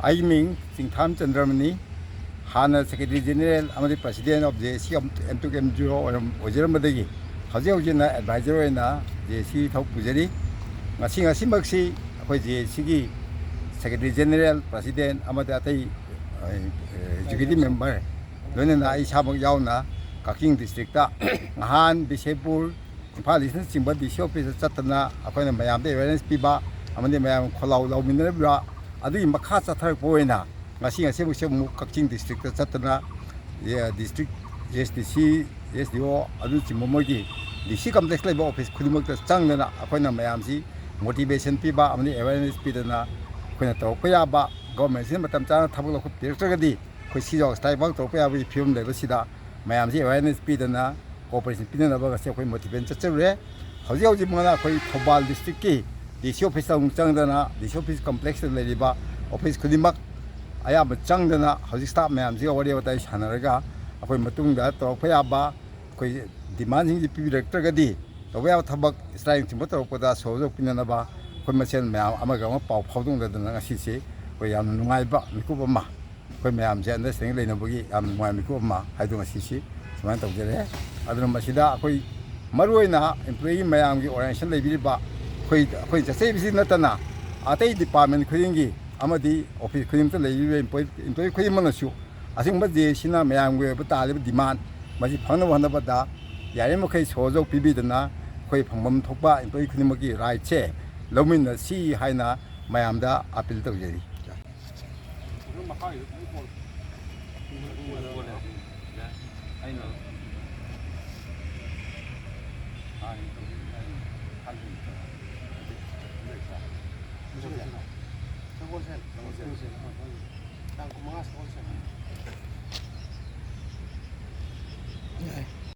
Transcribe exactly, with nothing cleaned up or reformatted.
ꯑꯩꯒꯤ ꯃꯤꯡ ꯆꯤꯡꯊꯥꯝ ꯆꯟꯗ꯭ꯔꯃꯅꯤ꯫ ꯍꯥꯟꯅ Secretary General ꯑꯃꯗꯤ President of J A C M two M zero ꯑꯣꯏꯔꯝ-, ꯑꯣꯏꯖꯔꯝꯕꯗꯒꯤ ꯍꯧꯖꯤꯛ ꯍꯧꯖꯤꯛꯅ Advisor ꯑꯣꯏꯅ J A C ꯊꯕꯛ ꯄꯨꯖꯔꯤ꯫ ꯉꯁꯤ, ꯉꯁꯤꯃꯛꯁꯤ ꯑꯩꯈꯣꯏ J A Cꯒꯤ Secretary General, President ꯑꯃꯗꯤ ꯑꯇꯩ, ꯑ, Executive Member, ꯂꯣꯏꯅꯅ ꯑꯩ ꯏꯁꯥꯃꯛ ꯌꯥꯎꯅ ꯀꯛꯆꯤꯡ districtꯇ ꯅꯍꯥꯟ ꯕꯤꯁꯦꯝꯄꯨꯔ, ꯏꯝꯐꯥꯜ Eastꯅꯆꯤꯡꯕ D C officeꯇ ꯆꯠꯇꯅ ꯑꯩꯈꯣꯏꯅ ꯃꯌꯥꯝꯗ awareness ꯄꯤꯕ ꯑꯃꯗꯤ ꯃꯌꯥꯝ ꯈꯣꯜꯂꯥꯎ ꯂꯥꯎꯃꯤꯟꯅꯔꯤꯕ, ꯑꯗꯨꯒꯤ ꯃꯈꯥ ꯆꯠꯊꯔꯛꯄ ꯑꯣꯏꯅ ꯉꯁꯤ, ꯉꯁꯤꯃꯛꯁꯦ ꯑꯃꯨꯛ ꯀꯛꯆꯤꯡ districtꯇ ꯆꯠꯇꯅ, ꯑꯦ, district S D C, S D O ꯑꯗꯨꯅꯆꯤꯡꯕ ꯃꯣꯏꯒꯤ D C complex ꯂꯩꯕ office ꯈꯨꯗꯤꯡꯃꯛꯇ ꯆꯪꯗꯅ ꯑꯩꯈꯣꯏꯅ ꯃꯌꯥꯝꯁꯤ motivation ꯄꯤꯕ ꯑꯃꯗꯤ awareness ꯄꯤꯗꯅ ꯑꯩꯈꯣꯏꯅ ꯇꯧꯔꯛꯄ ꯌꯥꯕ, governmentꯁꯤꯅ ꯃꯇꯝ ꯆꯥꯅ ꯊꯕꯛ ꯂꯧꯈꯠꯄꯤꯔꯛꯇ꯭ꯔꯒꯗꯤ ꯑꯩꯈꯣꯏ ꯁꯤꯖꯥꯎ strike ꯐꯥꯎ ꯇꯧꯔꯛꯄ ꯌꯥꯕꯒꯤ ꯐꯤꯕꯝ ꯂꯩꯕꯁꯤꯗ ꯃꯌꯥꯝꯁꯤ awareness ꯄꯤꯗꯅ cooperation ꯄꯤꯅꯅꯕ ꯉꯁꯤ ꯑꯩꯈꯣꯏ motivation ꯆꯠꯆꯔꯨꯔꯦ꯫ ꯍꯧꯖꯤꯛ ꯍꯧꯖꯤꯛꯃꯛꯅ ꯑꯩꯈꯣꯏ ꯊꯧꯕꯥꯜ districtꯀꯤ D C officeꯇ ꯑꯃꯨꯛ ꯆꯪꯗꯅ D C office complexꯇ ꯂꯩꯔꯤꯕ office ꯈꯨꯗꯤꯡꯃꯛ ꯑꯌꯥꯝꯕ ꯆꯪꯗꯅ ꯍꯧꯖꯤꯛ staff ꯃꯌꯥꯝꯁꯤꯒ ꯋꯥꯔꯤ ꯋꯥꯇꯥꯏ ꯁꯥꯟꯅꯔꯒ ꯑꯩꯈꯣꯏ ꯃꯇꯨꯡꯗ ꯇꯧꯔꯛꯄ ꯌꯥꯕ ꯑꯩꯈꯣꯏ demandꯁꯤꯡꯁꯤ ꯄꯤꯕꯤꯔꯛꯇ꯭ꯔꯒꯗꯤ ꯇꯧꯕ ꯌꯥꯕ ꯊꯕꯛ strikeꯅꯆꯤꯡꯕ ꯇꯧꯔꯛꯄꯗ ꯁꯣꯍꯣꯖꯣꯛ ꯄꯤꯅꯅꯕ ꯑꯩꯈꯣꯏ ꯃꯁꯦꯟ ꯃꯌꯥꯝ ꯑꯃꯒ ꯑꯃ ꯄꯥꯎ ꯐꯥꯎꯗꯣꯛꯅꯗꯅ ꯉꯁꯤꯁꯦ ꯑꯩꯈꯣꯏ ꯌꯥꯝꯅ ꯅꯨꯡꯉꯥꯏꯕ ꯃꯤꯀꯨꯞ ꯑꯃ, ꯑꯩꯈꯣꯏ ꯃꯌꯥꯝꯁꯦ understanding ꯂꯩꯅꯕꯒꯤ ꯌꯥꯝ ꯅꯨꯡꯉꯥꯏꯕ ꯃꯤꯀꯨꯞ ꯑꯃ ꯍꯥꯏꯗꯣ ꯉꯁꯤꯁꯤ ꯁꯨꯃꯥꯏꯅ ꯇꯧꯖꯔꯦ꯫ ꯑꯗꯨꯅ ꯃꯁꯤꯗ ꯑꯩꯈꯣꯏ ꯃꯔꯨꯑꯣꯏꯅ employee ꯃꯌꯥꯝꯒꯤ organization ꯂꯩꯕꯤꯔꯤꯕ ꯑꯩꯈꯣꯏ, ꯑꯩꯈꯣꯏ ꯆꯠꯆꯔꯤꯕꯁꯤ ꯅꯠꯇꯅ ꯑꯇꯩ department ꯈꯨꯗꯤꯡꯒꯤ ꯑꯃꯗꯤ office ꯈꯨꯗꯤꯡꯃꯛꯇ ꯂꯩꯔꯤꯕ employee, employee ꯈꯨꯗꯤꯡꯃꯛꯅꯁꯨ ꯑꯁꯤꯒꯨꯝꯕ J A Cꯅ ꯃꯌꯥꯝꯒꯤ ꯑꯣꯏꯕ ꯇꯥꯔꯤꯕ demand ꯃꯁꯤ ꯐꯪꯅꯕ ꯍꯣꯠꯅꯕꯗ ꯌꯥꯔꯤꯕ ꯃꯈꯩ ꯁꯣꯍꯣꯖꯣꯛ ꯄꯤꯕꯤꯗꯅ ꯑꯩꯈꯣꯏ ꯐꯪꯐꯝ ꯊꯣꯛꯄ employee ꯈꯨꯗꯤꯡꯃꯛꯀꯤ rightꯁꯦ ꯂꯧꯃꯤꯟꯅꯁꯤ ꯍꯥꯏꯅ ꯃꯌꯥꯝꯗ appeal ꯇꯧꯖꯔꯤ꯫ ꯁꯒꯣꯜꯁꯦꯜ꯫ ꯁꯒꯣꯜꯁꯦꯜ꯫ ꯇꯥꯡ ꯀꯨꯟꯃꯉꯥ ꯁꯒꯣꯜꯁꯦꯜ꯫